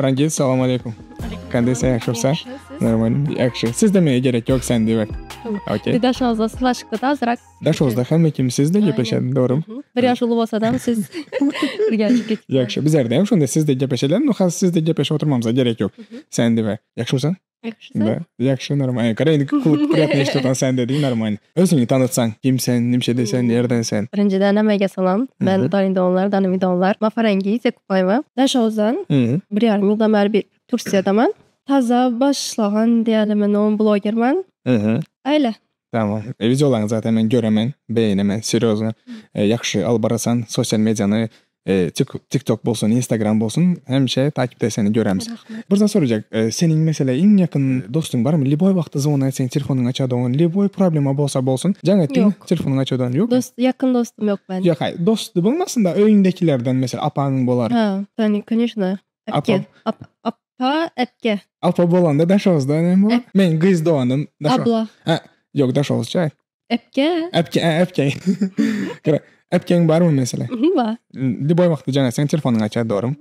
Farangiz, salam aleýkum. Kanday sen ýagşymysan? Normalny, ýagşy. Siz demege gerek ýok, sen diýiber. Okey. Daşoguzda sylaşykda azrak. Daşoguzda hemme kim siz de gepleşedi, dogrymy? Bir ýaş uly bolsadam siz ürgençe ketip. Ýagşy. Bizlerde hem şonda siz de gepleşelim, no has siz de gepleşip oturmamyza gerek ýok. Sen diýiber. Ýagşymysan? Ýagşy. Ýagşy, normal. Gara indi kulak priýatno eşidip sen dediň, normal. Özüňi tanytsaň, kim sen, nimşede sen, nirden sen? Birinjiden hemmäge salam. Men Daýyndonlar, Danymidonlar. Ma Farangiz Ýakubaýewa. Daşoguzdan bir ýarym ýyldan bäri bir Tursiýadaman. Taza başlagan diýeli men o blogerman. Öýle. Tamam. Wideolaryňy zaten men göremen, beýenemen, serýozno. Ýagşy alyp barasan sosial mediany TikTok bolsun, Instagram bolsun, hemişe takipde seni göremiz. Bir zat sorajak. Seniň mesele iň ýakyn dostuň barmy? Lýuboý wagtda zvon etseň telefonyňy açadygan, lýuboý problema bolsa bolsun, jaň etdiň, telefonyňy açadygan ýokmy? Dost, ýakyn dostum ýok meniň. Ýok, haý, dosty bolmasyn-da, öýüňdekilerden mesele apaň bolar. Ha, koneçno. Äpge. Apa, äpge. Apa bolanda Daşoguzda näme bolar? Meň gyz doganym Abla. Ha, ýok Daşoguzça. Äpge. Äpge, äpge. Gara, äpgeň barmy mesele? Bar. Lýuboý wagtda jaň etseň telefonyňy açar, dogrymy?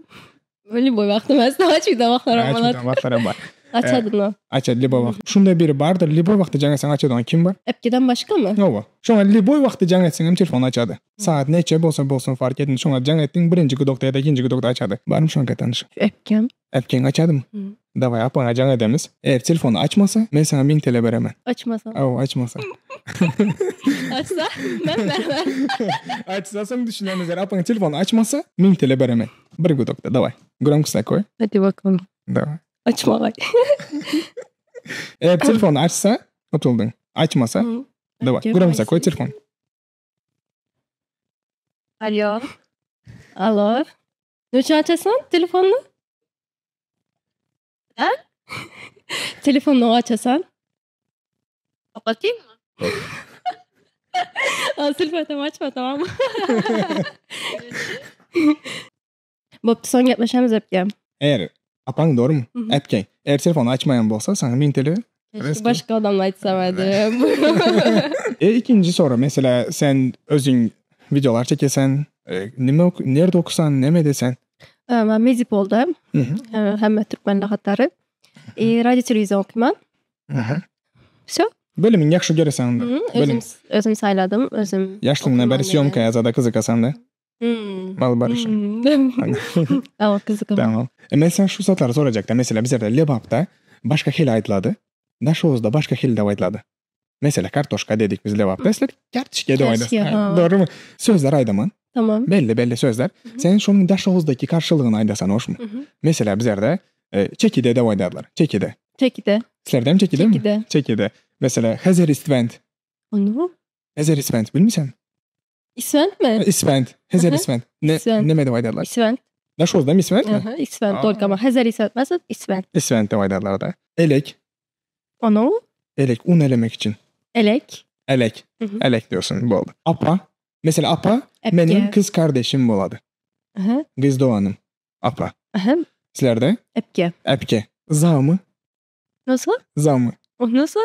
Lýuboý wagtda emas, açyda wagtlaram bolar. Açyda wagtlaram bar. Açady no. Açady lýuboý wagt. Şunda biri bardyr, lýuboý wagtda jaň etseň açadygan kim bar? Äpgeden başgamy? Hawa. Şoňa lýuboý wagtda jaň etseň hem telefony açady. Saat neçe bolsa bolsun fark etmez. Şoňa jaň etdiň birinji gudokda ýa-da ikinji gudokda açady. Barmy şoňka tanyş? Äpgem. Äpgeň açadymy? Daway apaňa jaň edemiz. Eger telefony açmasa men saňa 1000 TL beremen. Açmasa. Hawa açmasa. Açsa men bermen. Açsa soň düşünemiz eger apaň telefony açmasa 1000 TL beremen. Bir gudokda daway. Gromkosna koý. Hadi bakalym. Daway. Açmagay. Eger telefony açsa utuldyň. Açmasa daway. Gromkosna koý telefon. Alo. Alo. Näçe açasan telefonyny? Ha? Telefonyny açasan? Kapatayım mı? Sülfetem açma tamam. Bopdy soň gepleşemiz äpgem. Eger apaň dogrymy? Äpgeň. Eger telefony açmaýan bolsa saňa 1000 TL Keşke başga adamla aýtsam edi. E ikinji soru mesela sen özüň videolar çekesen, nime nirde okusan, neme edesen? Men Medipolda. Hemme türkmenler hatary. E radio telewizion okyman. Wsё. Bölümiň ýagşy göresen onda. Özüm özüm saýladym, özüm. Ýaşlygyňdan bäri sýomka ýazada gyzykasan da. Mal barışy. Awa gyzykly. Tamam. E men sen şu zatlary sorajakdym. Mesela bizlerde Lebapda başga hili aýdylady. Daşoguzda başga hili dep aýdylady. Mesela kartoşka dedik biz Lebapda. Sizler kertişke dep aýdasyň. Dogrymy? Sözler aýdaman. Tamam. Belli belli sözler. Sen şonuň Daşoguzdaki karşylygyny aýdasan hoşmy? Mesela bizlerde çekide dep aýdarlar. Çekide. Çekide. Sizlerde hem çekide mi? Çekide. Çekide. Mesela Hezer istvent. Onu? Hezer istvent bilmisan? Isvent mi? Isvent. Hezer isvent. Ne neme dep aýdarlar? Isvent. Daşoguzda hem isvent mi? Aha, isvent tolko ama Hezer isvent emas, isvent. Isvent dep aýdarlar da. Elek. Onu? Elek un elemek üçin. Elek. Elek. Elek diyorsun boldy. Apa. Mesela apa meniň kyz kardeşim bolady. Aha. Gyz doganym. Apa. Aha. Sizlerde? Äpke. Äpke. Zamy. Nasıl? Zamy. O nasıl?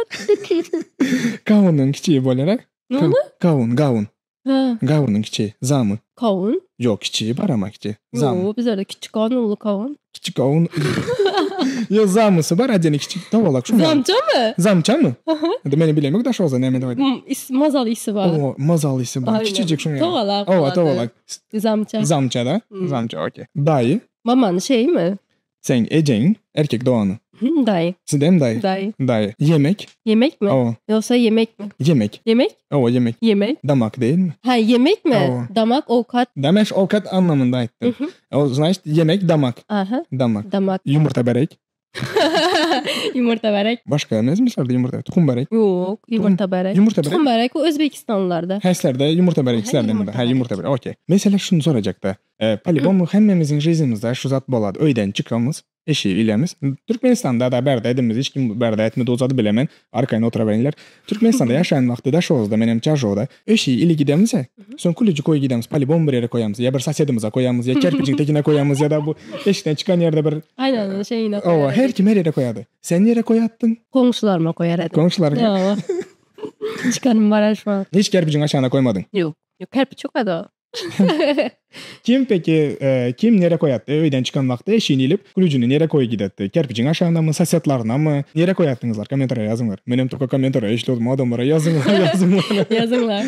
Gawunyň kiçigi bolýar-a. Näme? Gawun, gawun. Ha. Gawunyň kiçigi, zamy. Kawun? Ýok, kiçigi bar ama kiçi. Zamy. Ýok, bizlerde kiçi kawun, uly kawun. Kiçi kawun. Ýok, zamysy bar, adeni kiçi towalak şuň ýaly. Zamçamy? Zamçamy? Indi meni bilemok daş bolsa näme dep aýdar. Is, mazaly isi bar. O, mazaly isi bar. Kiçijik şuň ýaly. Towalak. Owa, towalak. Zamça. Zamça da. Zamça, okey. Daýy. Mamanyň şeýimi? Seň ejeň erkek dogany. Daýy. Sizde hem daýy? Daýy. Daýy. Ýemek. Ýemekmi? Hawa. Ýogsa ýemekmi? Ýemek. Ýemek? Hawa, ýemek. Ýemek. Damak dälmi? Ha, ýemekmi? Hawa. Damak, owkat. Dameş owkat anlamynda aýtdym. O, znaçt, ýemek, damak. Aha. Damak. Damak. Ýumurta berek. Ýumurta berek. Başga emesmi sizlerde ýumurta? Tuhum berek. Ýok, ýumurta berek. Ýumurta berek. Tuhum berek bu özbekistanlylarda. Hä, sizlerde ýumurta berek, sizlerde hem bar. Hä, ýumurta berek. Okey. Mesele şuny sorajakda. Polibom hemmemiziň žizimizde şu zat bolady. Öýden çykamyz, eşi ilemiz. Türkmenistanda da bärde edimiz, hiç kim bärde etmedi o zady bilemen. Arkaýyn oturaberiňler. Türkmenistanda ýaşaýan wagty Daşoguzda menem Çarjowda eşi ili gidemiz-e. Soň külüji koý gidemiz, polibom bir ýere koýamyz. Ýa bir sosedimize koýamyz, ýa kerpijiň tekine koýamyz, ýa-da bu eşikden çykan ýerde bir Aýnan şeýine koýar. Owa, her kim her ýere koýardy. Sen nirä koýatdyň? Goňşularyma koýar edim. Goňşularyňa? Owa. Çykanym bar şu wagt. Hiç kerpijiň aşagyna koýmadyň? Ýok. Ýok, kerpiç ýok ady. Kim peki, e, kim nere koýatdy? Öýden çykan wagty eşiğini ilip, klüjüni nere koýup gidetdi? Kerpijiň aşagynamy, sosedlaryna Nere koýatdyňyzlar? Kommentariýa ýazyňlar. Menem toka kommentariýa işledim, adamlara ýazyňlar, ýazyňlar. Ýazyňlar.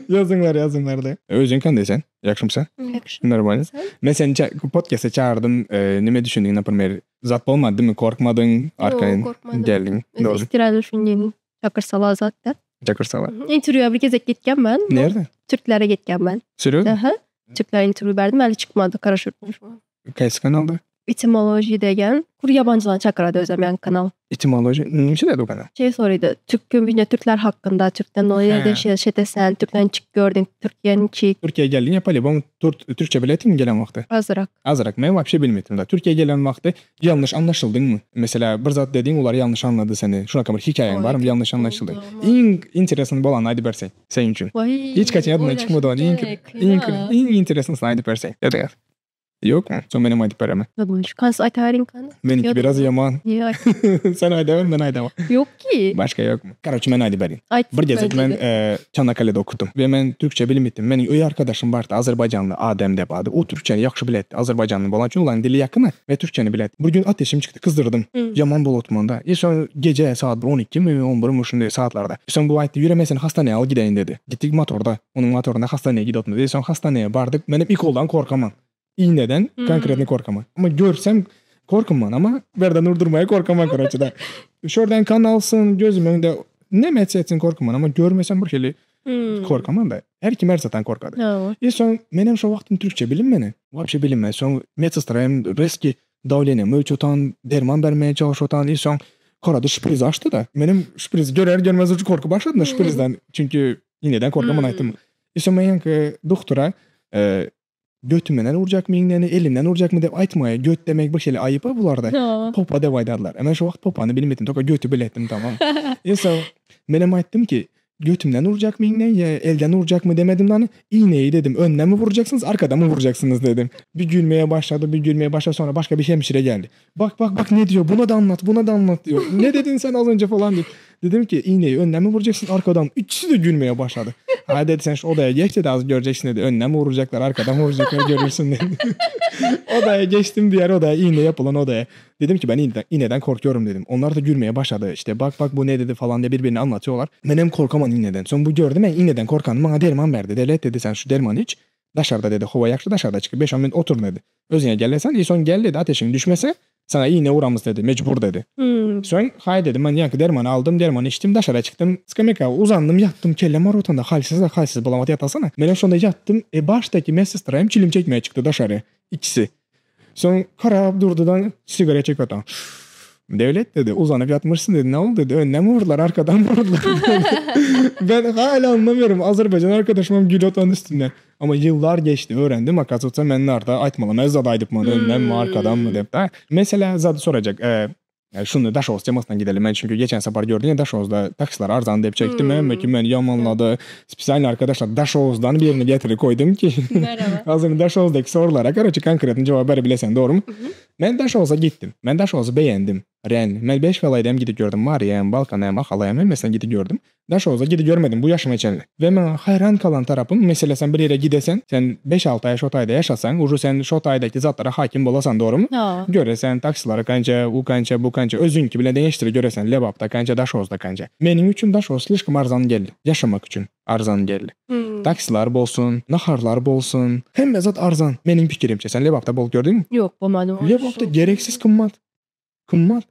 Ýazyňlar, ýazyňlar diý. Özüň kanday sen? Ýagşymysan? Ýagşy. Normalny. Men seni podcasta çagyrdym, e, nime düşündiň, например, zat bolmady mi, korkmadyň, arkaýyn geldiň. Dogry. Istirä düşündiň. Çakyrsalar zatda. Çakyrsalar. Interwýua bir gezek gitgen men. Nerde? Türklere gitgen men. Serýoz? Aha. Türklere interwýu berdim, äli çykmady, garaşyp durman. Kaýsy kanalda? Etimoloji degen. Kur ýabanjylaryny çakyrady özem ýaňky kanal. Etimoloji nime dedi o kanal? Şey soraýdy, türk kömüne türkler hakynda, türkden o ýerde şetesen, türkden çyk gördüň, Türkiýe niçik? Türkiýä geldiň ya polibom türkçe biletdiňmi gelen wagty? Azyrak. Azyrak. Men wapşe bilmedim da. Türkiýä gelen wagty ýalňyş anlaşyldyňmy? Mesela bir zat dediň olar ýalňyş anlady seni. Şunaka bir hikaýaň barmy ýalňyş anlaşyldy? Iň interesny bolanyny aýdyp berseň seň üçin. Hiç haçan ýadyňdan çykmady ony iň iň iň interesnysyny aýdyp berseň. Ýa-da Ýokmy? Soň menem aýdyp beremen. Kans aýtaweriň kany. Meniňki biraz ýaman. Ýok. Sen aýdawer, men aýdaman. Ýok ki. Başga ýokmy? Karoçe men aýdyp berin. Aýt. Bir gezek men Çanakkale'de okudym we men türkçe bilmedim. Meniň öý arkadaşym bardy, azerbaýjanly, Adem dep ady. O türkçeni ýagşy biletdi. Azerbaýjanly bolan üçin olaryň dili ýakyn we türkçeni biletdi. Bir gün ateşim çykdy, kyzdyrydym. Ýaman bolutmanda. E soň gije saat bir on ikimi, on birmi şunday saatlarda. Soň bu aýtdy, ýöre men seni hastaneye alyp gideýin dedi. Gitdik motorda. Onuň motorynda hastaneye gidip otyrmyz. E soň hastaneye bardyk. Menem ikoldan korkaman. Iğneden konkretno korkaman. Ama görsem korkaman ama berden urdurmaya korkaman koroçe da. Şordan kan alsyn gözüm öňde neme etse etsin korkaman ama görmesem bir hili korkaman da. Her kim her zatdan korkady. E soň menem şo wagtym türkçe bilinmeni. Wapşe bilinmez. Soň medsestra hem reski dawleniýamy ölçüp otan, derman bermeye çalyşyp otan. E soň garady şpriz açdy da. Menem şpriz görer görmez ucu korkup başladym da şprizden. Çünki iğneden korkaman aýtdym. E soň men ýaňky doktora Götümden urjakmy iňňäni, elimden urjakmy dep aýtmaýa. Göt demek bir şeýle aýyp-a bularda. Popa dep aýdarlar. E men şo wagt popany bilmedim, toka göti biletdim tamam. E soň menem aýtdym ki, götümden urjakmy iňňe ýa elden urjakmy demedim dany, iňňeyi dedim, öňdenmi urjaksyňyz, arkadanmy urjaksyňyz dedim. Bir gülmeye başlady, bir gülmeye başlady, sonra başga bir hemşire geldi. Bak bak bak ne diýor, buna da anlat, buna da anlat diýor. Ne dedin sen az önce falan diýip. Dedim ki iğneyi önden mi vuracaksın arkadan? İkisi de gülmeye başladı. Ha dedi sen şu odaya geç dedi az göreceksin dedi. Önden mi vuracaklar arkadan mı vuracaklar görürsün dedi. odaya geçtim diğer odaya iğne yapılan odaya. Dedim ki ben iğneden, iğneden korkuyorum dedim. Onlar da gülmeye başladı. İşte bak bak bu ne dedi falan diye birbirini anlatıyorlar. Ben hem korkamam iğneden. Son bu gördüm ben iğneden korkan bana derman verdi. Devlet dedi sen şu dermanı iç. Daşarda dedi howa ýagşy daşarda çykyp beş-on minut otur dedi. Özüňe gelesen i soň gel dedi ateşiň düşmese saňa iğne uramyz dedi mejbur dedi. Soň haý dedim men ýaňky dermany aldym dermany içdim daşara çykdym skameyka uzandym ýatdym kellem aryp otanda halsyz da halsyz bolamat ýatasana. Menem şonda ýatdym e başdaky medsestra hem çilim çekmäge çykdy daşary ikisi. Soň garap durdy-da sigaret çekip ýatan. Döwlet dedi, uzanyp ýatmyşsyn dedi, ne oldy dedi, önden mi vurdular, arkadan mı vurdular dedi. Ben hala anlamıyorum, Azerbaycan arkadaşım gül otan üstünden. Ama yıllar geçti, öğrendim, akazotsa men narda aýtmaly, men zat aýdypman, önden mi, arkadan mı dep. Mesela zady sorajak, e, şuny Daşoguz temasyna gidelim, men çünki geçen sapar gördüm ya Daşoguzda taksiler arzan dep çekdim, hemme kim meni ýamanlady. Spesialno arkadaşlar Daşoguzdan birini getirip koydum ki. Merhaba. Hazır Daşoguzdaki sorulara karoçe konkretno jogap berip bilesen, dogrymy? Men Daşoguza gitdim. Men Daşoguzy begendim. Real. Men 5 welaýat hem gidip gördüm. Mary hem, Balkan hem, Ahal hem hemmesine gidip gördüm. Daşoguza gidip görmedim bu ýaşyma çenli. We maňa haýran galan tarapym, meselem sen bir ýere gidesen, sen 5-6 aý şo taýda ýaşasaň, uje sen şo taýdaky zatlara hakim bolasan, dogrymy? Göresen taksileri kança, u kança, bu kança, özüňki bilen deňeşdirip göresen, Lebapda kança, Daşoguzda kança. Meniň üçin Daşoguz slişkom arzan geldi. Ýaşamak üçin. Arzan geldi. Taksiler bolsun, naharlar bolsun, hemme zat arzan. Meniň pikirimçe. Sen Lebapda bolup gördüňmi? Ýok, bolmadym. Lebapda gereksiz gymmat. Gymmat.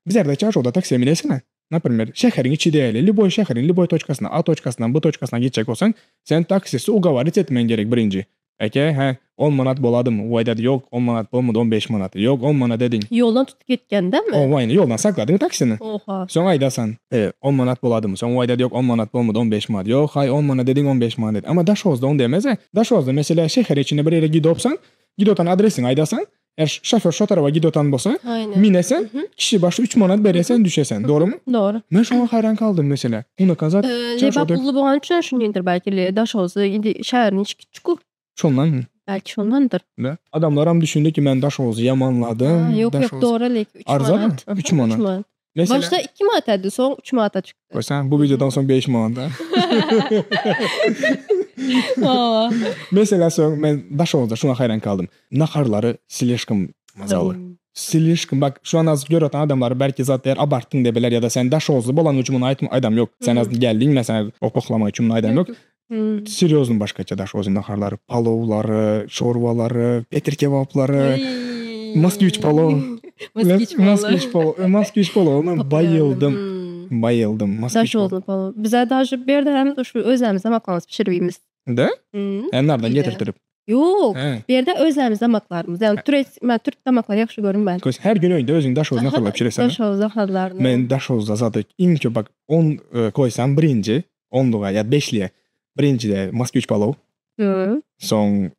Bizlerde çarşowda taksiýa minesene. Naprimer, şäheriň içi däli, lýuboý şäheriň lýuboý toçkasyna, A toçkasyndan B toçkasyna gitjek bolsaň, sen taksisi ugowarit etmeň gerek birinji. Eke, hä, on manat boladymy? O aýdady, ýok, on manat bolmady, on beş manat. Ýok, on manat ediň. Ýoldan tutup gitgendemi? Owa, indi ýoldan sakladyň taksini. Oha. Soň aýdasan, e, on manat boladymy? Soň o aýdady, ýok, on manat bolmady, on beş manat. Ýok, haý, on manat ediň, on beş manat ediň. Amma Daşoguzda ony demez-ä. Daşoguzda, meselä, şäher içinde bir ýere gidopsaň, gidotan adresiňi aýdasaň, eger şofýor şo taraba gidotan bolsa, minesen, kişi başy üç manat beresen, düşesen. Dogrumy? Dogry. Men şoňa haýran galdym, meselä. Unakan zat. Lebap uly bolany üçin şundaýdyr belki, Daşoguzda indi şäheriň içi kiçik-ku. Şondanmy? Belki şondandyr. Da. Adamlaram düşündi ki men Daşoguzy ýamanladym. Ýok ýok dogry lek 3 manat. 3 manat. Mesela, Başda 2 manat edi, soň 3 manata çykdy. Goýsan bu videodan soň 5 manat. Mesela soň men Daşoguzda şuňa haýran galdym. Naharlary slişkom mazaly. Slişkom bak şu an az görüp oturan adamlar belki zat diýer abartdyň diýip biler ýa-da sen Daşoguzly bolanyň üçin muny aýtma aýdam ýok. Sen az geldiň men seni oklamak üçin muny aýdam ýok. Serýozny başgaça Daşoguzyň naharlary, palowlary, çorbalary, petir kebaplary, moskwiç palow. Moskwiç palow. Moskwiç palow. Moskwiç palow men baýyldym. Baýyldym. Moskwiç palow. Bize daže bu ýerde hem şu özlerimiz damaklarymyzy pişirip iýmiz. Da? Enardan getirtirip. Ýok. Bu ýerde özlerimiz damaklarymyz. Ýagny türek, men türk damaklary ýagşy görünmän. Kös her gün öýde özüň Daşoguz naharlap pişireseň. Daşoguz naharlaryny. Men Daşoguzda zady iň köp bak on koýsam birinji onluga ýa beşliğe birinjide moskwiç palow. Soň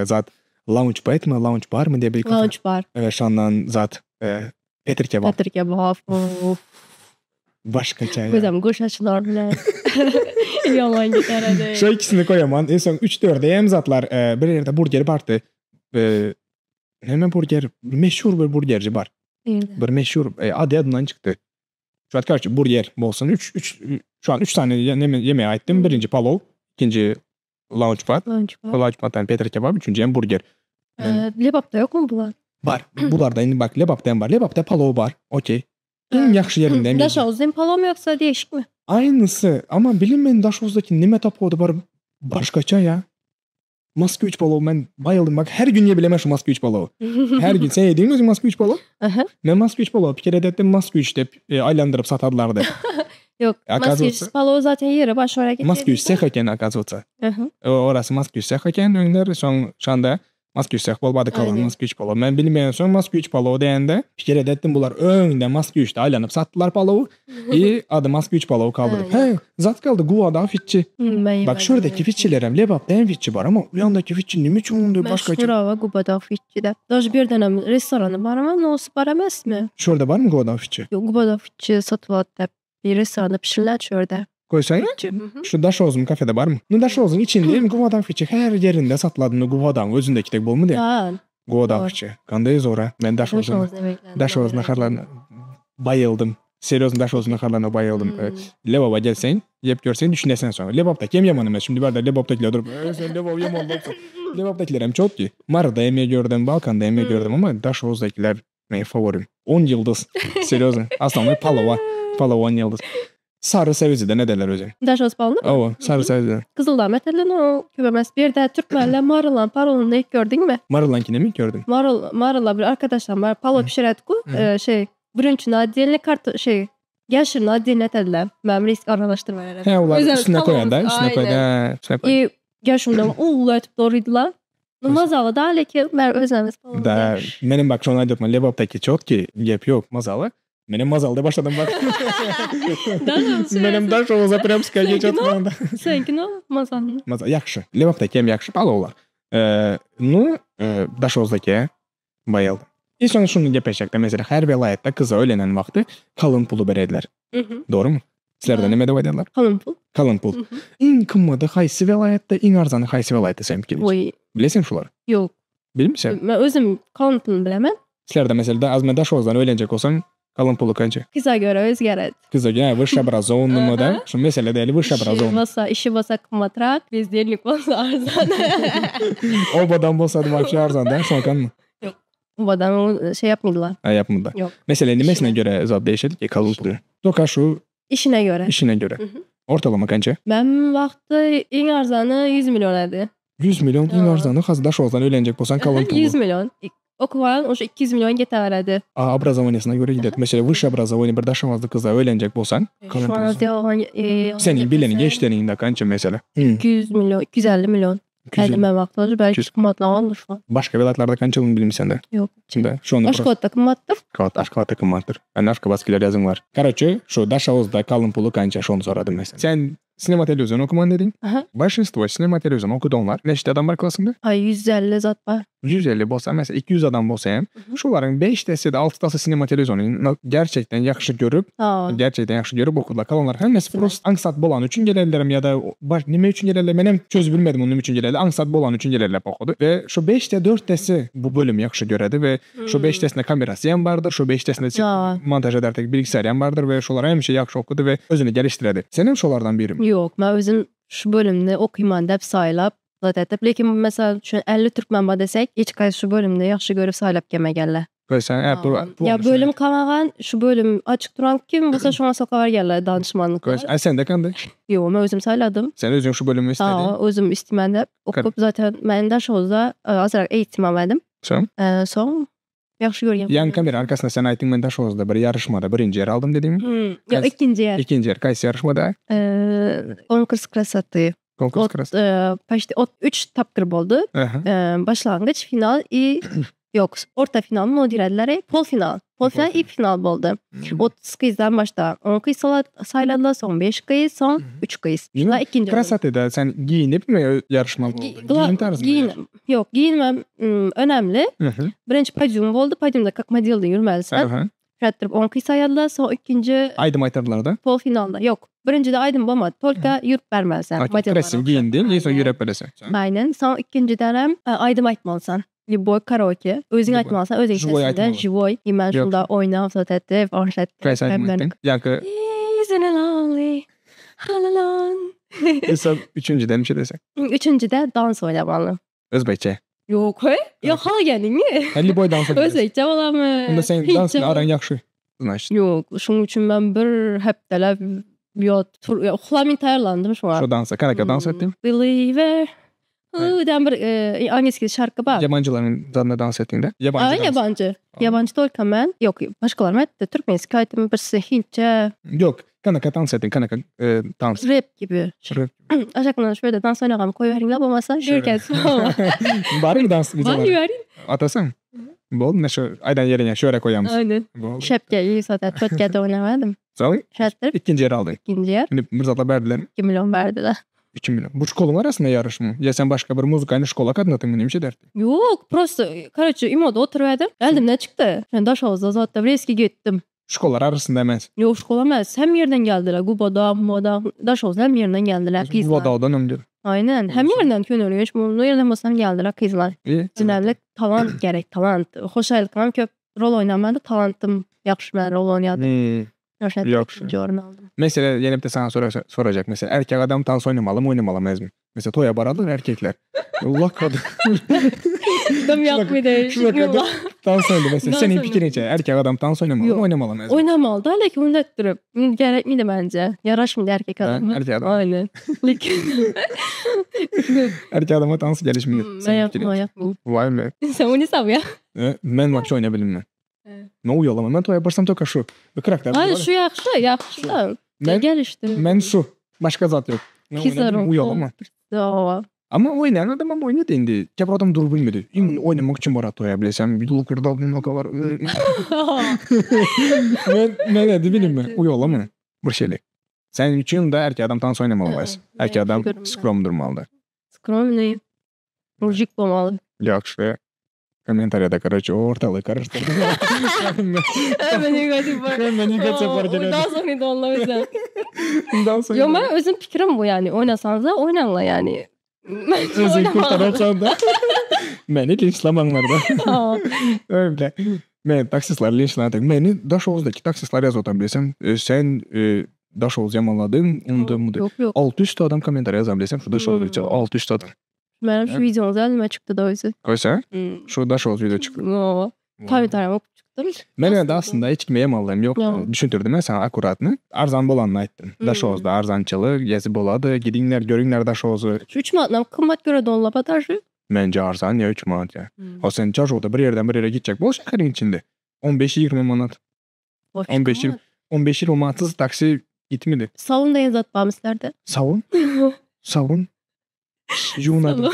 zat lounge bar mı, lounge bar mı diye bir kafe. Lounge bar. Şondan zat petir kebap. Petir kebap. Başgaça ýa. Gözem göş açylar bilen. Ýaman gideredi. Şo ikisini koýaman. En soň üç-dörde hem zatlar bir ýerde burger bardy. Näme burger? Meşhur bir burgerci bar. Bir meşhur ady ýadymdan çykdy. Şu wagt karçy burger bolsun. 3 3 şu an 3 tane yemeği aýtdym. Birinji palow, ikinji lounge pad. Lounge pad. Lounge paddan petir kebap, üçünji hem burger. Lebapda ýokmy bular? Bar. Bularda indi bak Lebapda hem bar. Lebapda palow bar. Okey. Iň ýagşy ýerinde hem. Daşoguzda hem palowmy ýoksa değişikmi? Aynysy. Ama bilinmeýän Daşoguzdaki nime tapawudy bar başgaça ýa. Moskwiç palow men baýyldym bak her gün ýebilemen şu moskwiç palowy. Her gün sen ýediňmi özüň moskwiç palow? Aha. Men moskwiç palow pikir edetdim moskwiç dep e, aýlandyryp satarlar dep. Ýok. Moskwiç palow zaten ýeri baş oraya getirdi. Moskwiç seh eken okazywatsa. Aha. Orasy moskwiç seh eken öňler soň şanda Moskwiç seh bolup ady kalan moskwiç palow. Men bilmeýän soň moskwiç palow diýende pikir edetdim bular öňde moskwiçde aýlanyp satdylar palowy i ady moskwiç palow kaldy diýip. He, zat kaldy Guwada fitçi. Bak şuradaki fitçilerem Lebapda hem fitçi bar ama u ýandaki fitçi nime üçin onday başgaça? Meşhur Gubada fitçi-de. Daže bir ýerdenem restorany bar ama nosy bar emesmi? Şu ýerde barmy Gubada fitçi? Ýok Gubada fitçi satylat dep bir restoranda pişiriler şu ýerde. Goýsaň şu Daşoguzym kafede barmy? Nu Daşoguzyň içinde hem Gubadag fitçi her ýerinde satylady nu Gubadagyň özündeki dek bolmady. Ha. Gubadag fitçi. Gandaý zora. Men Daşoguzym. Daşoguz naharlaryna baýyldym. Serýozno Daşoguz naharlaryna baýyldym. Lebaba gelseň, ýep görseň düşünersiň soň. Lebapdaky hem ýaman emes. Şimdi barda Lebapdakylar durup, Eý sen Lebap ýamanlapsyň. Lebapdakylar hem çokdy. Maryda hem gördüm, Balkanda hem gördüm ama Daşoguzdakylar Meň favorim. On ýyldyz. Serýozno. Aslanly palowa. Palowa on ýyldyz. Sary sebzeden ederler özi. Daşoguz palowny? Hawa, sary sebzeden. Gyzyldan metelden o köp emes. Bir ýerde türkmenler marylan palowyny iýip gördüňmi? Marylankini mi gördüm? Maryl, maryla bir arkadaşlam bar. Palow pişiretku. Şey, bürünçini отдельно karto şey, ýaşylyny отдельно etediler. Men risk aralaşdyrma He, olar üstüne koýar da, üstüne koýar. Üstüne koýar. I ýaşylyny uly etip dorydylar. Nu mazaly da lekin men özümiz Da, menem bak şony aýdypman, Lebapdaky çotki gep ýok, mazaly. Menem mazaly dep başladym bak. Menem Daşoguza prям сказать çotmanda. Seňki no mazaly. Mazaly ýagşy. Lebapdaky hem ýagşy palowlar. Nu, Daşoguzdaky baýyldy. I soň şuny gepleşekde mesela her welaýatda gyza öýlenen wagty kalyn puly berediler. Dogrymy? Sizlerde neme dep aýdarlar? Kalyn pul. Kalyn pul. Iň gymmady haýsy welaýatda, iň arzany haýsy welaýatda sen pikir Oý. Bilesiň şulary? Ýok. Bilmeseň? Men özüm kalyn puluny bilemen. Sizlerde mesela az men Daşoguzdan öýlenjek bolsaň kalyn puly kança? Kyza göre özgeredi. Kyza göre, wyşşe obrazowanymy da? Şu mesele däli wyşşe obrazowany. Işi bolsa, işi bolsa gymmatrak, bezdelnik bolsa arzan. Obadan bolsa wapşe arzan da, şoňkanmy? Ýok. Obadan ol şey ýapmadylar. Ha ýapmadylar. Ýok. Mesele nimesine göre zat değişedi ki kalyn puly? Toka şu Işine göre. Işine göre. Ortalama kança? Men wagty iň arzany 100 million edi. 100 million iň arzany hazır Daşoguzdan öýlenjek bolsaň kalyn puly. 100 million. Okuwan oşo 200 million getäberedi. A obrazowaniýasyna göre gidýär. Meselem wyşşe obrazowaniýa bir daşoguzly gyza öýlenjek bolsaň kalyn puly. Seniň bileniň eşideniňde kança mesele? 200 million, 250 million. Hälem wagty belki gymmatlagandyr şu. Başga welaýatlarda kançalygyny bilmeýsen-de. Ýok. Şunda şony Aşgabatda gymmatdyr. Aşgabat, Aşgabatda gymmatdyr. Indi aşgabatskiler ýazyňlar. Karoçe, şu Daşoguzda kalyn puly kança şony soradym men. Sen sinema telewizion okuman dediň. Aha. Bolşinstwo sinema telewizion okudanlar. Neçde adam bar klasyňda? Aý 150 zat bar. 150 bolsa, meselem 200 adam bolsa hem, şularyň beşdesi-de altytasy sinema telewiziony gerçekten ýagşy görüp, gerçekten ýagşy görüp okudylar. Kalanlar hemmesi prost aňsat bolany üçin gelerlerem ýa-da baş nime üçin gelerler menem çözüp bilmedim ony nime üçin gelerler. Aňsat bolany üçin gelerler okudy. We şu beşde dörtdesi bu bölümi ýagşy göredi we şu beşdesinde kamerasy hem bardyr, şu beşdesinde montaž edertek bilgisayary hem bardyr we şolar hemişe ýagşy okudy we özüni gelişdiredi. Senem şolardan birimi? Ýok, men özüm. Şu bölümni okyman dep saýlap zat etip. Lekin mysal üçin 50 türkmen bar desek, hiç haýsy şu bölümni ýagşy görüp saýlap gelmegenler. Görseň, ä, bu Ýa bölüm kamagan, şu bölüm açyk duran kim bolsa şoňa soka berýärler danyşmanlyk. Görseň, a sende kandy? Ýok, men özüm saýladym. Sen özüň şu bölümi istediň? Hawa, özüm istemen dep okup zaten men Daşoguzda azrak eğitim almadym. Soň? Soň ýagşy görýän. Ýaňy kamera arkasynda sen aýtdyň men Daşoguzda bir ýaryşmada birinji ýer aldym dediň. Ýok, ikinji ýer. Ikinji ýer. Kaýsy ýaryşmada? Konkurs krasoty. Konkurs krasoty. Почти üç tapgyr boldy. Başlangyç, final i ýok, orta final mı diýerler, polfinal. Polfinal i final boldy. 30 gyzdan başda 10 gyz saýladylar, soň 5 gyz, soň 3 gyz. Şunda ikinji. Krasotyda sen giýinipmi ýaryşmaly bolduň? Giýim tarzynda. Giýin, ýok, giýinmem önemli. Birinji podium boldy, podiumda как modelda ýürmelisin. Şeýtdirip 10 gyz saýladylar, soň ikinji Aýdym aýtardylar-da? Polfinalda, ýok. Birinjide aýdym bolmady, tolka ýürüp bermelisin. Krasiw giýindiň, soň ýürep beresiň. Aýnen, soň ikinjidenem aýdym aýtmalysan. Lýuboý karaoke. Özüň aýtmalysan, özüň sesinden žiwoý. I men şunda oýnap zat etip, oňşy etdim. Kaýsy aýdym aýtdyň? Ýaňky Isn't it lonely, all alone. Soň üçünjiden bir şey desek. Üçünjide dans oýnamaly. Özbekçe. Ýok, he? Ýok, halaýanyňy. Hä, lýuboý dans oýnaýas. Özbekçe bolamy? Onda sen dans bilen araň ýagşy. Значит. Ýok, şuň üçin men bir hepdeläp ýat, uklamin taýýarlandym şoňa. Şo dansa, kanaka dans etdiň? Believer. Hıdan bir angliski şarkı bar. Ýabanjylaryň zadynda dans etdiňdä? Ýabanjy dans. Ýabanjy. Ýabanjy tolka men. Ýok, başgalar etdi. Türkmenski aýdym, birisi hintçe. Ýok, kanaka dans etdiň, kanaka dans. Rep gibi. Rep. Aşakdan şöyle dans oýnagamy goýberiňle bolmasa görkezip. Barmy dans wideolary? Bar ýüberin. Atasaň? Boldy, men şu aýdan ýeriňe şöyle goýamyz. Aýnen. Boldy. Şepke iyi sata çotkä oýnamadym. Soň? Şeýtdirip. Ikinji ýer aldyň. Ikinji ýer. Indi bir zatlar berdilermi? 2 million berdiler. 2 million. Bu şkolaň arasynda ýaryşmy? Ýa sen başga bir muzykalnyý şkola gatnadyňmy näme şey derdi? Ýok, prosto, karoçe, imoda oturyberdim. Elimden çykdy. Men Daşoguzda zatda reski gitdim. Şkolar arasynda emes. Ýok, şkola emes. Hem ýerden geldiler. Gubada, Mumada, Daşoguzdan hem ýerinden geldiler gyzlar. Gubadagdan hem diýip. Aýnen, hem ýerinden Köneürgenç, bu ýerden bolsa hem geldiler gyzlar. Önemli talant gerek, talant. Hoşaýlykam köp rol oýnamady, talantym ýagşy men rol oýnadym. Ýagşy. Ikinji orun aldym. Mesele ýene bitte saňa sorajak. Mesele erkek adam tans oýnamalymy, oýnamaly emesmi? Mesela toýa bararlar erkekler. Lakady. Dym ýakmady. Şulakady. Tans oýnady mesela. Seniň pikiriňçe erkek adam tans oýnamalymy, oýnamaly emesmi? Oýnamaly da, lekin ony etdirip. Gerekmidi bence. Ýaraşmady erkek adama. Erkek adam. Aýnen. Lekin. Erkek adama tans gelişmedi. Men ýakmaýar. Waý me. Sen oýnasaň ýa? Men wapşe oýnap bilmen. Men uýalaman. Men toýa barsam toka şu. Bir karakter. Aý şu ýagşy, ýagşy. Men gelişdi. Men şu. Başga zat ýok. Kizarym. Uýalama. Hawa. Amma oýnaýan adam hem oýnady indi. Käbir adam durup bilmedi. Iň oýnamak üçin barat toýa bilesem. Lukirda nakalar. Men men edi bilme. Uýalama. Bir şeylik. Sen üçin da erkek adam tans oýnamaly. Erkek adam skrom durmaly. Skromnyý. Mujik bolmaly. Ýagşy. Kommentariýada karoçe ortalygy garyşdyrdyň. Hemme negatif bar. Hemme negatif bar geledi. Ondan soň indi onla özem. Ondan soň. Ýok men özüm pikirim bu ýani oýnasaňyza oýnaňla ýani. Özüň kurtararsan da. Meni linçlamaňlar da. Öyle. Men taksistler linçlady. Meni Daşoguzdaky taksistler ýazyp oturan bilsem, sen Daşoguz ýamanladyň, onda munda. Ýok ýok. 600 adam kommentariýa ýazan bilsem, şu Daşoguz 600 adam. Menem şu wideoňyz elime çykdy-da özi. Goýsa? Şu Daşoguz wideo çykdy. Hawa. Kommentariýamy okup çykdym. Men indi aslynda hiç kime ýamanlygym ýok. Düşündirdim men saňa akkuratny. Arzan bolanyny aýtdym. Daşoguzda arzançylyk, ýesi bolady. Gidiňler, görüňler Daşoguzy. Şu 3 manatdan gymmat göre donlaba daşy. Mence arzan ýa 3 manat ýa. O sen Daşoguzda bir ýerden bir ýere gitjek bol şäheriň içinde. 15-20 manat. 15 15-20 manatsyz taksi gitmedi. Sabun diýen zat barmy sizlerde? Sabun? Sabun? Ýuwunady.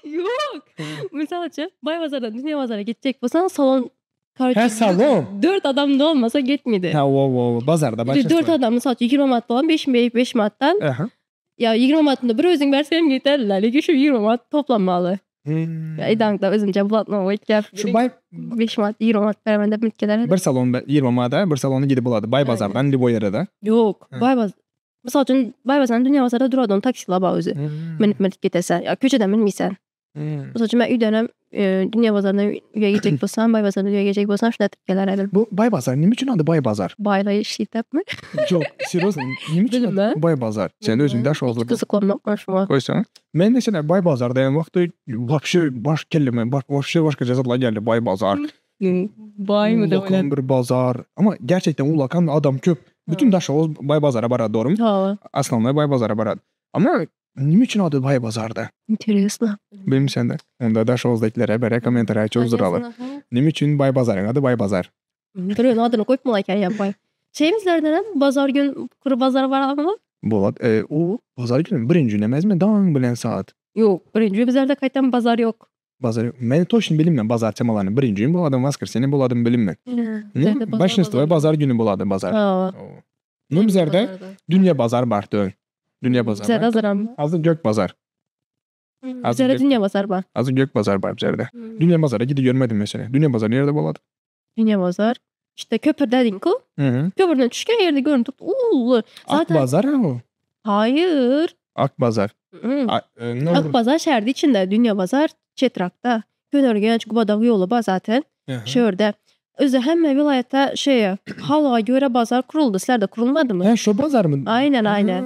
Ýok. Mysal üçin, Baý bazardan Dünýe bazara gitjek bolsaň, salon Hä, salon. 4 adam dolmasa gitmedi. Hä, wo, wo, bazarda başga. 4 adam, mysal üçin, 20 manat bolan 5 5 manatdan. Aha. Ýa 20 manatynda bir özüň berseň hem ýeterli. Lekin şu 20 manat toplanmaly. Hmm. Ýa idaňda özümçe blatnowy etýär. Şu baý 5 manat, 20 manat bermen dep mitgeler. Bir salon 20 manata, bir salony gidip bolady. Baý bazardan, lýuboý ýere-de. Ýok, baý bazar Mysal üçin, baý bazardan Dünýe bazarda durady, ony taksiler bar özi. Münüp münüp gitesen. Ýa köçeden münmeysen. Mysal üçin men öýdenem Dünýä bazaryna öýe gitjek bolsam, Baý bazaryna öýe gitjek bolsam şunda atyp geler edim. Bu Baý bazar nime üçin ady Baý bazar? Baýla işitepmi? Ýok, serýozno, nime üçin ady Baý bazar? Sen özüň daş Hiç gyzyklanmak bar şuňa. Goýsaň. Men meselem Baý bazar diýen wagty wapşe baş kelleme wapşe başgaça zatlar geldi Baý bazar. Baýmy döwlet? Ulakan bir bazar. Ama gerçekten ulakan adam köp. Bütün Daşoguz Baý bazara barady dogrymy? Hawa. Aslanlar Baý bazara barady. Ama Nime üçin ady Baý bazarda? Interesno. Bilmsende. Onda Daşoguzdakilere bere kommentariýa çözdüraly. Nime üçin Baý bazaryň ady Baý bazar? Biriniň adyny goýupmaly eken ýa baý. Şeýmizlerdenem bazar gün kuru bazara baralymymy? Bolat. O bazar güni birinji gün emesmi daň bilen saat? Ýok, birinji gün bizlerde gaýtam bazar ýok. Bazar ýok. Men toçny bilinmen bazar temalaryny. Birinji gün boladym, waskreseniýe boladym bilinmen. Başinstwo bazar güni bolady bazar. Nu bizlerde dünýe bazar bar dön. Dünýe bazar. Bizlerde azyram. Azy gök bazar. Bizlerde dünýe bazar bar. Azy gök bazar bar bizlerde. Dünýe bazara gidip görmedim meselem. Dünýe bazar nirede bolady? Dünýe bazar. İşte köpürde diňku. Köpürden düşken ýerde görünip durdy. Uly. Ak bazar ha o. Haýyr. Ak bazar. Ak bazar şäherde içinde, Dünýe bazar çetrakda. Köneürgenç, Gubadag ýoly bar zaten. Şu ýerde. Özi hemme welaýatda şeý halga göre bazar kuruldy. Sizlerde kurulmadymy? Hä, şo bazarmy? Aýnen, aýnen.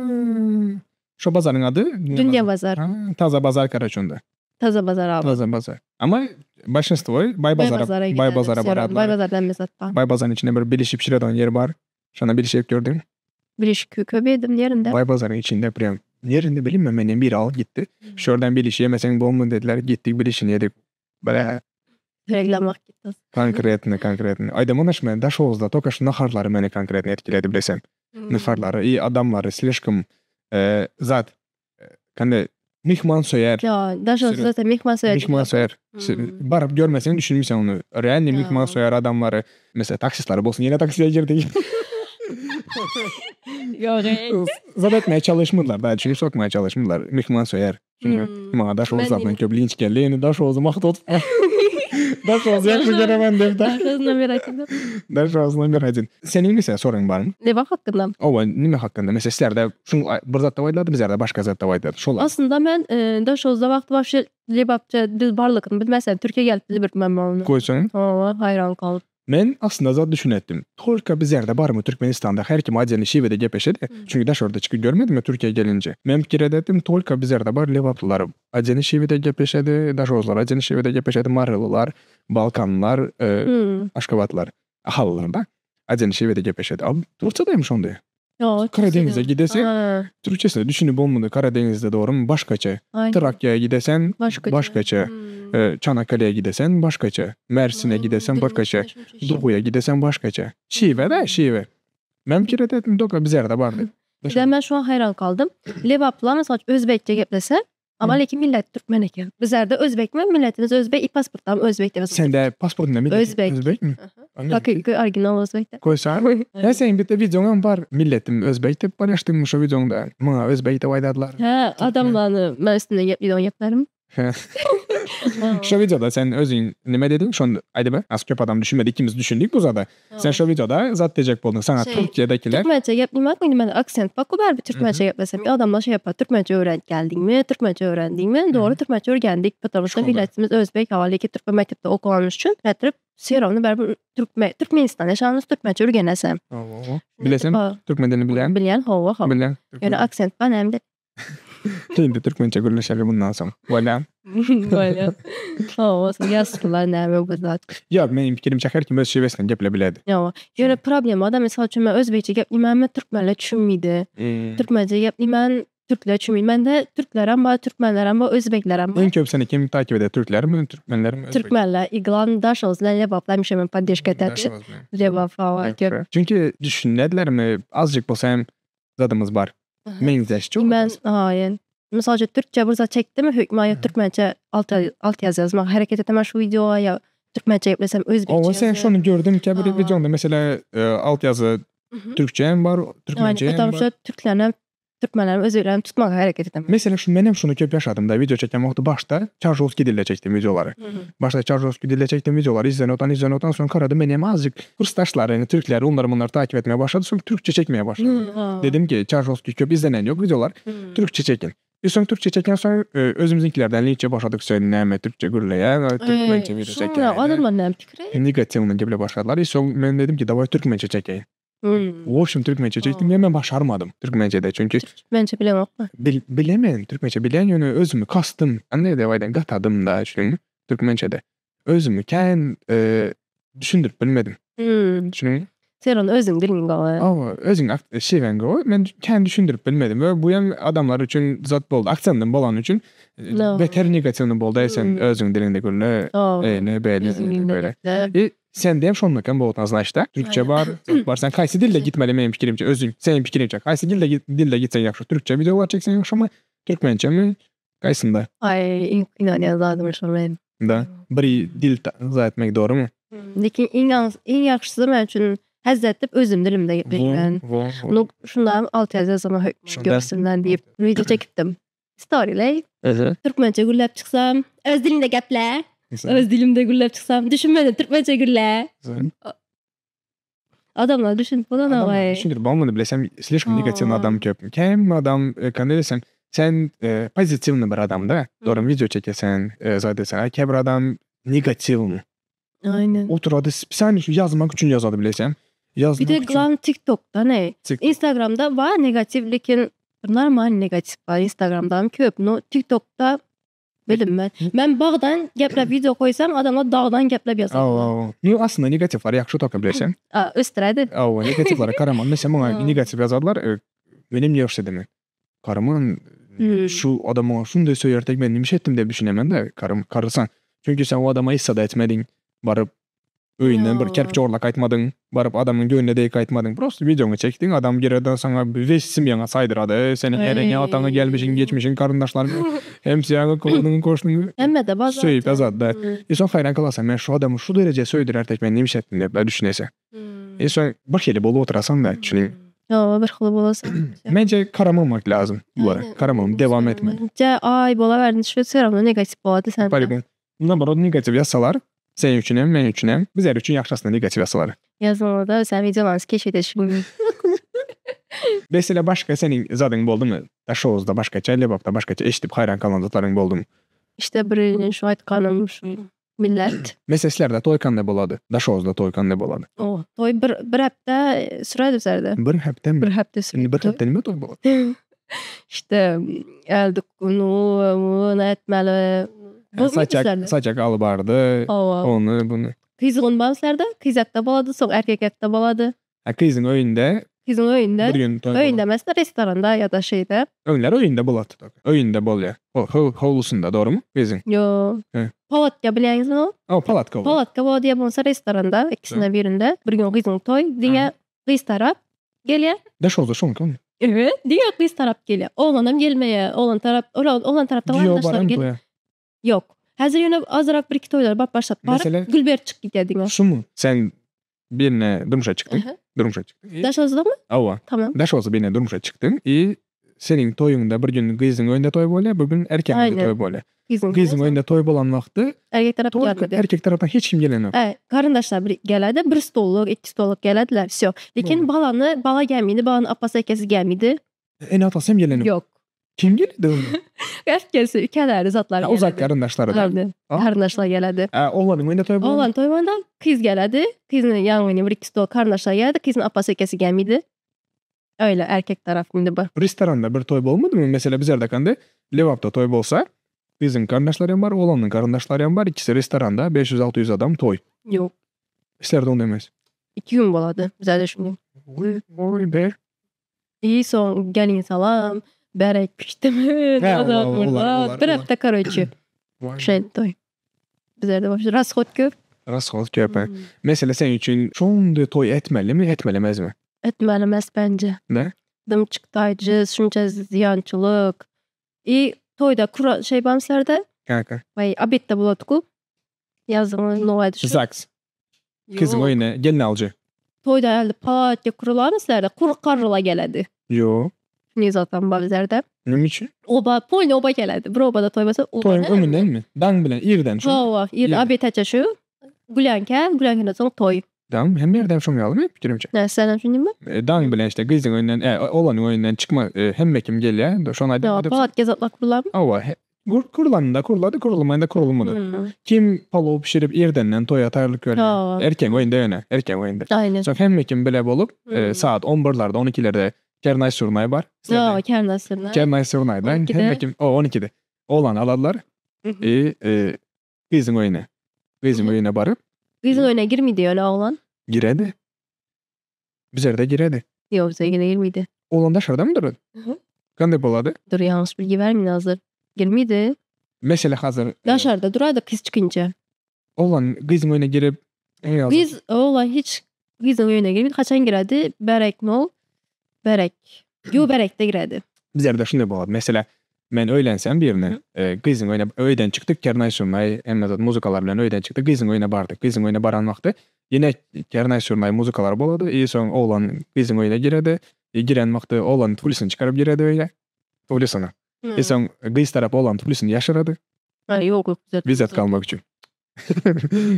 Şo bazaryň ady? Dünýe bazar. Ha, taza bazar karoç onda. Taza bazar abi. Taza bazar. Ama başinstwo Baý bazara, Baý bazara bararlar. Baý bazarda hemme zat bar. Baý bazaryň içinde bir bilişi pişireden ýer bar. Şonda bilişi ýep gördüm. Bilişi köp ýedim ýerinde. Baý bazaryň içinde prýam ýerinde bilinme menden biri alyp gitdi. Şu ýerden bilişi ýemeseň bolmaz dediler. Gitdik bilişini ýedik. Bile. Reklama gitdi. Konkretno, konkretno. Aýdamon aş men Daşoguzda toka şu naharlary meni konkretno etkiledi bilesem. Naharlary i adamlary slişkom zat kande myhmansöýer. Ýa, Daşoguz zaten myhmansöýer. Myhmansöýer. Baryp görmeseň düşünmeýseň ony. Realny myhmansöýer adamlary. Meselem taksistler bolsun ýene taksiye girdik. Ýok. Zat etmeye çalışmadylar da düşünip sokmaya çalışmadylar. Myhmansöýer. Çünki maňa Daşoguz zatdan köp linç geldi. Indi Daşoguzy magtap Daşoguz ýagşy göremen diýip. Daşoguz nomer один. Daşoguz nomer один. Seniň nese soragyň barmy? Lebap hakynda. Owa, nime hakynda? Meselem sizlerde şuň bir zat aýdylady, bizlerde başga zat aýdylady. Şol. Aslynda men Daşoguzda wagty wapşe Lebapça dil barlygyny bilmesem, Türkiýä gelip bilibirdim men ony. Goýsaň. Hawa, haýran galyp. Men aslynda zat düşünetdim. Tolka bizlerde barmy Türkmenistanda her kim adelni şiwede gepleşedi. Çünki daşarda çykyp görmedim men Türkiýä gelince. Men pikir edetdim tolka bizlerde bar lebaplylar adelni şiwede gepleşedi, daşoguzlar adelni şiwede gepleşedi, marylylar, balkanlylar, aşgabatlylar, ahallylar da adelni şiwede gepleşedi. A Turkiýada hem şonday. Karadeňize gidesen türkçesine düşünip bolmady. Karadeňizde dogrymy başgaça. Trakýa gidesen başgaça. Çanakkaleýe gidesen başgaça. Mersine gidesen başgaça. Doguýa gidesen başgaça. Şiwe-de şiwe. Men pikir ededim doka bizerde bardy. Birden men şuňa haýran galdym. Lebaplylar mysal üçin özbekçe geplese, Ama lekin millet türkmen eken. Bizlerde özbekmi? Milletimiz özbek, i pasportdam özbek diýip. Sende pasportynda millet özbek. Özbekmi? Hakyky original özbek. Goýsa. Hä seň bitte wideoňam bar. Milletim özbek diýip paýlaşdyňmy şo wideoňda? Maňa özbek diýip aýdarlar. Hä, adamlany men üstünde gepleýän geplerim. Şo wideoda sen özüň nime dediň şony aýdyber. Az köp adam düşünmedi ikimiz düşündik bu zada. Sen şo wideoda zat diýjek bolduň saňa Türkiýedekiler. Türkmençe geplemek indi mende aksent bar bärbi türkmençe geplesem adamlar şeý ýapar türkmençe öwrenip geldiňmi türkmençe öwrendiňmi dogry türkmençe öwrendik потому что milletimiz özbek hawa lekin türkmen mekdepde okaganymyz üçin nätdirip все равно bärbi türkmen Türkmenistanda ýaşanymyz türkmençe öwrenesem. Bilesem türkmen dilini bilýäň? Bilýän hawa hawa. Bilýän. Ýöne aksent bar näme Indi türkmençe gürleşeli bundan soň. Bolýa. Bolýa. Hawa, ýazsalar näme bu zat. Ýok, meniň pikirimçe her kim öz şiwesinde geplebiledi. Ýok. Ýöne problema da mysal üçin men özbekçe gepleýmänmi türkmenler düşünmeýdi. Türkmençe gepleýmän türkler düşünmeýdi. Mende türklerem bar, türkmenlerem bar, özbeklerem bar. Iň köp seni kim takip edýär? Türklermi, türkmenlermi, özbeklermi? Türkmenler. Iglan Daşoguz bilen Lebaplar hemişe meni poddežka etýär. Lebap hawa köp. Çünki düşünedilermi azjyk bolsa hem zadymyz bar. Meňzeş çok. Men aýyn. Mysal üçin türkçe bir zat çekdimi hökman ýa türkmençe alt alt ýazı ýazmaga hereket etemän şu wideoga ýa türkmençe geplesem özbekçe. Owa sen şony gördüm käbir wideoňda mesela alt ýazı türkçe hem bar, türkmençe hem bar. Потому türklerem türkmenlerem özbeklerem tutmaga hereket etemän. Mesela şu menem şuny köp ýaşadym da wideo çeken wagty başda çarjowskiý dilde çekdim wideolary. Başda çarjowskiý dilde çekdim wideolary izlenip otan izlenip otan soň garadym menem azjyk Kursdaşlar ýagny türkler onlary munlary takip etmeye başlady soň türkçe çekmeye başladym. Dedim ki çarjowskiý köp izlenen ýok wideolar türkçe çekin. E soň türkçe çeken soň e, özümiziňkilerden linçe başladyk sen näme türkçe gürleýäň, türkmençe video çekýäň. Adamlar näme pikir Negatiwny geple başladylar. E soň men dedim ki daway türkmençe çekeýin. W obşem türkmençe çekdim ýa men başarmadym türkmençede çünki Türkmençe bileňokmy? Bil bilemen türkmençe bilen ýöne özümi kasdym. Indi dep aýdaýyn gatadym da düşündiňmi türkmençede. Özümi kän e, düşündirip bilmedim. Hmm. Düşündiňmi? Sen ony özüň diliň gowy. Hawa, özüň şewen gowy. Men kän düşündirip bilmedim we bu hem adamlar üçin zat boldy. Aksentim bolany üçin No. beter negatiwny boldy. Sen Hmm. özüň diliňde gürle, eýle beýle böyle. E, sende hem şonda boldy znaçda. Türkçe bar, zat bar. Sen haýsy dilde gitmeli meniň pikirimçe, özüň seniň pikiriňçe haýsy dilde dilde gitseň ýagşy? Türkçe wideolar çekseň ýagşymy? Türkmençemi? Haýsynda? Aý, iň ynanýan zadym şol men. Da. Bir dil zat etmek dogrymy? Lekin iň iň ýagşysy men üçin häzir etip özüm dilimde gepleýän. Nu, şunda alt ýazýa zaman hökman görsünler diýip wideo çekipdim. Storyleý. Türkmençe gürläp çyksam, öz dilinde geple. Öz dilimde gürläp çyksam, düşünmedim türkmençe gürle. Adamlar düşünip bolanok. Düşündirip bolmady bilesem, slişkom negatiwny adam köp. Kem adam, kande desem, sen e, pozitiwny bir adam da. Dogry video çekesen, e, zat etsen, käbir adam negatiwny. Aynen. Oturady spesialny şu ýazmak üçin ýazady bilesem. Ýazmak Bir de glavny TikTokda ne? Instagramda bar negativ lekin normal negativ bar Instagramda köp. No TikTokda bilinmez. Men bagdan gepläp video koýsam adamlar dagdan gepläp ýazar. Aw aw. Nu aslynda negativler ýagşy toka bilesem. A ösdüredi. Aw negativlere garaman. Mesela muňa negativ ýazarlar. E, menem ýagşy demek. Garaman şu adama şunday söýertek men nimiş etdim diýip düşünemen de karym karsan. Çünki sen o adama hissa da etmediň. Baryp öýünden bir kerpiç ogurlap gaýtmadyň. Baryp adamyň göwnüne degip gaýtmadyň. Prosto wideoňy çekdiň, adam girerden saňa wes semýaňa saýdyrady. Seniň ereňe ataňa gelmişiň, geçmişiň, garyndaşlaryň hemsi ýaňy kowduň, goşduň. Hemme-de bar Söýüp ýazady-da. E soň haýran galasaň, men şu adamy şu dereje söýdürertek men nimiş etdim diýip düşüneseň. E soň bir hili bolup oturasaň-da, düşüniň. Hawa, bir hili bolasaň. Mence garamamak lazym bulara. Garamam, dewam etme. Mence aý bolawerdi, şu все равно negativ bolady sen. Polibom. Naborot negativ ýazsalar, seň üçin hem, meň üçin hem, bizler üçin ýagşy aslynda negativ ýazsalar. Ýazmalyda sen wideolaryňyzy keşf edişiň. Mesele başga seniň zadyň boldumy? Daşoguzda başgaça, Lebapda başgaça eşidip haýran galan zatlaryň boldumy? İşte birini şu aýtganym şu millet. Mesele sizlerde toý kanday bolady? Daşoguzda toý kanday bolady? O, toý bir bir hepde süredi bizlerde. Bir hepdemi? Bir hepde süredi. Indi bir hepde nime toý bolady? İşte geldik bunu etmeli. Saçak, saçak alyp bardy. Hawa. Ony, bunu. Gyzgyn bar sizlerde? Gyzakda bolady, soň erkekekde bolady. Ha, gyzyň öýünde. Gyzyň öýünde. Bir gün toý. Öýünde emes, restoranda ýa-da şeýde. Öňler öýünde bolady. Öýünde bolýar. Howlusynda, dogrymy? Gyzyň. Ýo. Palatka bilýäňizmi ol? O, palatka. Palatka bolady ýa bolmasa restoranda, ikisinden birinde. Bir gün gyzyň toý, diňe gyz tarap gelýär. Daşoguzda şoňky. Evet, diňe gyz tarap gelýär. Oglanam gelmeýär. Oglan tarap, oglan tarapdan garyndaşlar gelýär. Ýok. Häzir ýöne azyrak bir-iki toýlara baryp başlap baryp, gül berip çykyp gidýär diňe. Şumy? Sen birine durmuşa çykdyň. Durmuşa çykdyň. Daşoguzda-my? Hawa. Tamam. Daşoguzda birine durmuşa çykdyň i seniň toýuňda bir gün gyzyň öýünde toý bolýar, bir gün erkegiň öýünde toý bolýar. Gyzyň öýünde toý bolan wagty erkek tarap gelmedi. Erkek tarapdan hiç kim gelenok. He, garyndaşlar bir geledi, bir stollyk, iki stollyk gelediler, wsё. Lekin balany, bala gelmedi, balanyň apasy ekesi gelmedi. Ene-atasy hem gelenok. Ýok. Kim geledi onda? Erkesi, ükeleri, zatlar geledi. Uzak garyndaşlary. Garyndaşlar geledi. Hä, oglanyň öýünde toý bolanda? Oglan toý bolanda gyz geledi. Gyzyň ýanyna bir iki stol garyndaşlar geledi, gyzyň apasy ekesi gelmedi. Öýle erkek tarap indi bu. Restoranda bir toý bolmadymy? Meselem bizlerde kande Lebapda toý bolsa, gyzyň garyndaşlary hem bar, oglanyň garyndaşlary hem bar, ikisi restoranda 500-600 adam toý. Ýok. Sizlerde onda emes. Iki gün bolady bizlerde şunday. Oý be. I soň gelin salam, bärek pişdimi, bir hepde karoçi. Şeýle toý. Bizlerde wapşe rashod köp. Rashod köp. Mesele seň üçin şonday toý etmelimi, etmelemezmi? Etmeli emes bence. Ne? Dım çykdaýjy, şunça zyýançylyk. I toýda kura şeý barmy sizlerde? Kaka. Waý, obedde boladku. Ýazdyňyz nowa düşüp. Zaks. Gyzyň öýüne gelin alyjy. Toýda äldi patya kurularmy sizlerde? Kur karryla geledi. Ýok. Şuny zatam bar bizlerde. Näme üçin? Oba, polny oba geledi. Bir obada toý bolsa, oba. Toýuň öňündenmi? Daň bilen, irden şu. Hawa, ir obed şu. Gülänkä, gülänkinden soň toý. Tamam, hemme ýerde hem şoň ýaly meň pikirimçe. Nä, sen hem şuny mi? E, daň bilen işte gyzyň öýünden, e, oglanyň öýünden çykma, e, hemme kim gelýär, şony aýdyp. Ýa, palat gezatlar kurulamy? Hawa, kur, kurulanynda kurulady, kurulmaýanda kurulmady. Hmm. Kim palow pişirip irdenden toýa taýýarlyk görýär. Hawa. Erkeň öýünde ýöne, erkeň öýünde. Aýnen. Soň hemme kim bile bolup, e, Hmm. saat on birlerde, on ikilerde kernaý surnaý bar. Ýa, kernaý surnaý. Kernaý surnaýdan On ikide. hemme kim, o, on ikide. Oglany aladylar. Mhm. E, e, gyzyň öýüne. Gyzyň Mhm. öýüne baryp. Gyzyň öýüne girmedi ýöne oglan. Giredi. Bizerde giredi. Ýok, bize ýene girmedi. Oglan daşarda mı durady? Mhm. Kanday bolady? Dur, ýalňyş bilgi bermeýin hazir. Girmedi. Mesele hazir. E, Daşarda durady gyz çykynça. Oglan gyzyň öýüne girip, Gyz, oglan hiç gyzyň öýüne girmedi. Haçan giredi? Bärek nol? Bärek. Ýo, bärekde giredi. Bizlerde şunday bolady. Mesele, men öýlensem birine, e, gyzyň öýüne, öýden çykdyk, kernaý-surnaý, hemme zat muzykalar bilen öýden çykdyk, gyzyň öýüne bardyk. Gyzyň öýüne baran wagty ýene kernaý-surnaý muzykalar bolady. I soň oglan gyzyň öýüne giredi. I giren wagty oglan tuflisini çykaryp giredi öýe. Tuflisini. I soň gyz tarap oglan tuflisini ýaşyrady. Ha, ýok, ýok, bizde. Bizzat galmak üçin.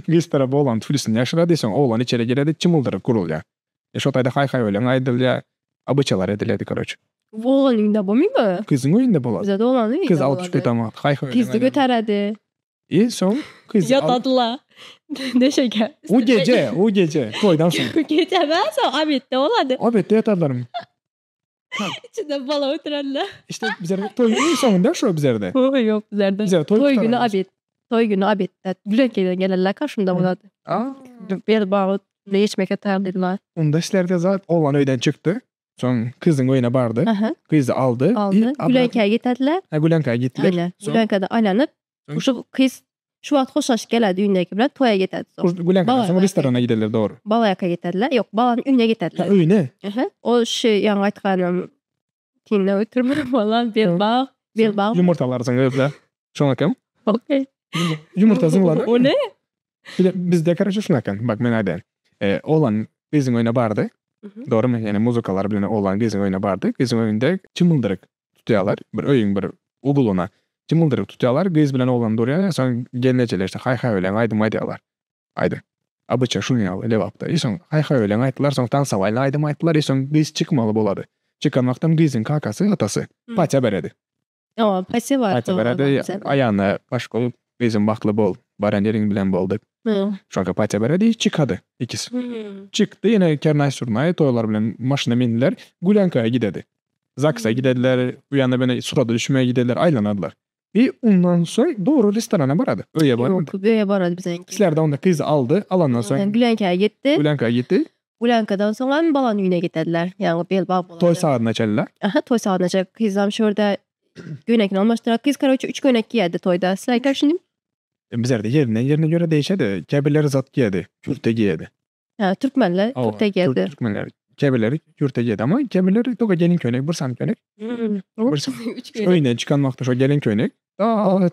Gyz tarap oglan tuflisini ýaşyrady, soň oglan içeri giredi, çymyldyryp gurulýar. E şo taýda haý-haý bilen aýdylýar, abyçalar edilýärdi, karoç. Oglan öýünde bolmaýmy? Gyzyň öýünde bolady. Bizde oglan öýünde Gyz alyp çykyp tamam, haý-haý bilen Gyzdy aýdylýar. göteredi. E soň gyz alyp Ýatadylar. Döşege. O gece, o gece, toýdan soň. Gece emes, o abetde bolady. Abetde ýatarlarmy? İçinde bala oturanlar. İşte bizlerde toý iň soňunda şo bizlerde. Oý ýok bizlerde. Bizlerde toý Toý güni gutararys. abet. Toý güni abetde. Gülenkeden gelenler karşymda bolady. Aa. Bir bagy geçmeke taýýarladylar. Onda sizlerde zat oglan öýden çykdy. Soň gyzyň öýüne bardy. Aha. Gyzy aldy. Aldy. Gülenkä getirdiler. Ha, Gülenkä gitdiler. Aynen. Soň Gülenkede aýlanyp, şu gyz şu wagt hoşlaşyp geledi öýündäki bilen toýa getirdi soň. Gülenkäden Bala soň restorana giderler dogry. Balaýaka getirdiler. Ýok, balanyň öýüne getirdiler. Ha, öýüne. Aha. O şu ýaňy aýtganym tinle ötürme falan bir bag, bir bag. Ýumurtalar zyňyp-da. Şoňa kim? Okey. Ýumurta zyňlady. O ne? Bizde karoçe şuna eken. Bak men aýdaýyn. E, oglan gyzyň öýüne bardy. Dogrymy? Ýani muzykalar bilen oglan gyzyň öýüne bardy. Gyzyň öýünde çymyldyryk tutýarlar. Bir öýüň bir ugulyna çymyldyryk tutýarlar. Gyz bilen oglan durýar. Soň gelnejeler işte haý-haý bilen aýdym aýdýarlar. Aýdym. Abyça şuny ýaly Lebapda. I soň haý-haý bilen aýtdylar. Soň tansawaýly aýdym aýtdylar. I soň gyz çykmaly bolady. Çykan wagtam gyzyň kakasy, atasy paça beredi. Owa, paça bar. Paça beredi. Aýagyna baş goýup, gyzym bagtly bol, baran ýeriň bilen bol diýip. Şonka paça beredi, çykady ikisi. Çykdy, ýene kernaý-surnaý toýlar bilen maşyna mindiler, Gulýankaýa gidedi. Zaksa gidediler, u ýana bu ýana surata düşmäge gidediler, aýlanadylar. I ondan soň dogry restorana barady. Öýe barmady. Ýok, öýe barady biziňki. Sizlerde onda gyzy aldy, alandan soň Gulýankaýa gitdi. Gulýankaýa gitdi. Gulýankadan soň hem balanyň öýüne getirdiler. Ýagny belbag bolady. Toý sagadyna çenli. Aha, toý sagadyna çenli. Gyzam şu ýerde göýnekini almaşdyrar. Gyz karoçe üç göýnek giýerdi toýda. Sizler şuny? Bizlerde ýerinden ýerine görä değişedi. Käbirleri zat giýedi, kürte giýedi. Ha, türkmenler kürte giýedi. Türkmenler käbirleri kürte giýedi ama käbirleri toka gelin köýnek, bir sany köýnek. Hmm. Bir sany. Öýünden çykan wagty şo gelin köýnek. Da,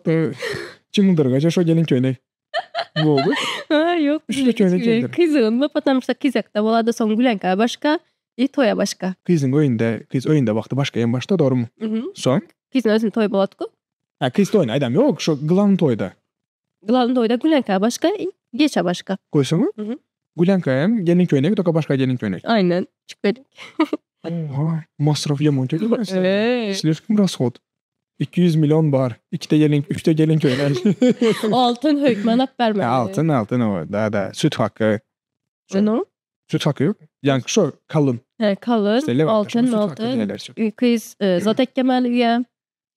çymyldyrgaça şo gelin köýnek. Boldy. Ha, ýok. Üçte köýnek giýdiler. Gyzygynmy, потому что gyzakda bolady, soň gülenkä başga, i toýa başga. Gyzyň öýünde, gyz öýünde wagty başga hem başda, dogrymy? Soň? Gyzyň özüniň toýy bolatky. Ha, gyz toýuny aýdam ýok, şo glan toýda. Glan toýda gülenkä başga, geçe başga. Goýsaňa? Gülenkä hem gelin köýnegi, toka başga gelin köýnek. Aynen. Çyk Oha, masraf ýaman köp. Evet. Slişkom rashod. 200 million bar. Ikide gelin, üçte gelin köýnek. Altyn hökman alyp bermeli. Altyn, altyn o. Da, da. Süt haky. Ne? Süt haky ýok. Ýaňky şo kalyn. He, kalyn, İşte Levent altyn, süt haky altyn. diýerler süt. Gyz e, zat eklemeli üýe.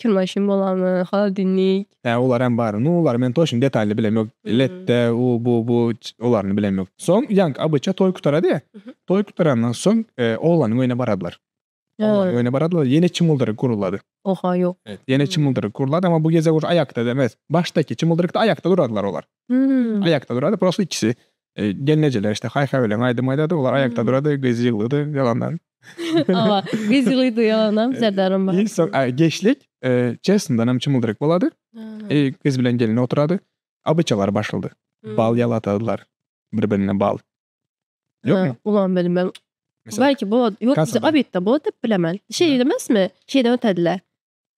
Kirmaşyn bolamy, holodilnik. He, olar hem bar. Nu, olar men toşun detaýly bilem ýok. Letde, u, bu, bu, olaryny bilem ýok. Soň ýaňky abyça toý gutarady ýa. Toý gutarandan soň e, oglanyň öýüne baradylar. Oglanyň öýüne baradylar. Ýene çymyldyryk gurulady. Oha, ýok. Evet, ýene çymyldyryk gurulady ama bu gezek už aýakda demez. Başdaky çymyldyrykda aýakda duradylar olar. Hmm. Aýakda durady, prosto ikisi. E, gelnejeler işte haý-haý bilen aýdym aýdady, olar aýakda durady, gyz ýyglydy ýalandan. Awa, gyz ýyglydy ýalandan bizlerdenem bar. I soň a, geçlik, e, çesndan hem çymyldyryk bolady. E, gyz bilen gelin oturady. Abyçalar başlady. Bal ýalatadylar. Bir-birine bal. Ýokmy? Ulan bilmem. Mesela Belki bolady. Ýok, bize Kasada. abetde bolady diýip bilemen. Şey demezmi? Şeyden ötediler.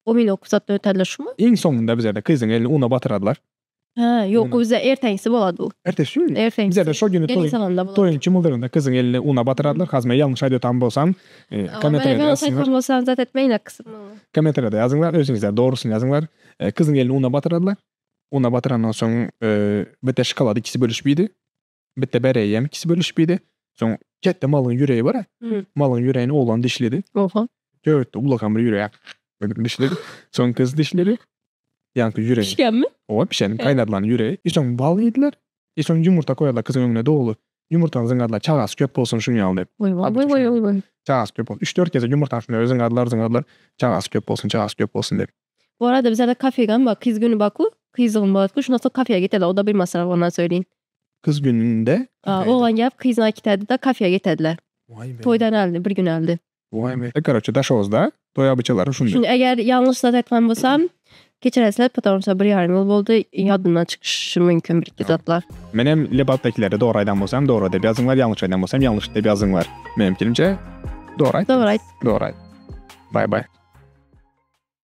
O 1900 ötediler şumu? Iň soňunda bizlerde gyzyň elini una batyradylar. Hä, ýok, bu bize erteňsi bolady bu. Ertesi gün? Erteňsi. Bizede şo güni Gelin toý, salanda bolady. toýuň çymyldyrynda gyzyň elini una batyradylar. Hazir men ýalňyş aýdýotan bolsam, Awa, men kommentariýada ýalňyş ýazsynlar. aýtgan bolsam zat etmeýin kysymyňy. Kommentariýada ýazyňlar, özüňizler dogrusyny ýazyňlar. Gyzyň elini una batyradylar. Una batyrandan soň bitte şokolady ikisi bölüşip iýdi. Bitte bereýem ikisi bölüşip iýdi. Soň ketde malyň ýüregi bar-a. Malyň ýüregini oglan dişledi. Oho. Dörtde ullakan bir ýürek dişledi. Soň gyz dişledi. Ýaňky ýüregi. Pişgenmi? Owa, pişen, gaýnadylan ýüregi. I soň bal iýdiler. I soň ýumurta goýarlar gyzyň öňüne doly. Ýumurtany zyňadylar, çagasy köp bolsun şuň ýaly diýip. Oý, oý, oý, oý, oý. Çagasy köp bolsun. Üç-dört gezek ýumurtany şunday zyňadylar, zyňadylar. Çagasy köp bolsun, çagasy köp bolsun diýip. Bu arada bizede kafegam bar, kyz güni barku, kyzlygym barku, şundan soň kafeýe gitediler, o da bir masraf ondan söyleýin. Kyz gününde kafeýe. Oglan gelip kyzyny äkitedi-de kafeýe gitediler. Waý be. Toýdan aldy, bir gün aldy. Waý be. Karoçe Daşoguzda toý abyçalary şunday. Şuny eger ýalňyş zat aýtgan bolsam, keçiresizler, потому что bir ýarym ýyl boldy, ýadymdan çykyşy mümkin bir iki zatlar. Menem Lebapdakilere dogry aýdan bolsam dogry dep ýazyňlar, ýalňyş aýdan bolsam ýalňyş dep ýazyňlar. Meniň pikirimçe dogry aýtdym. Dogry aýt. Dogry aýt. Baý baý.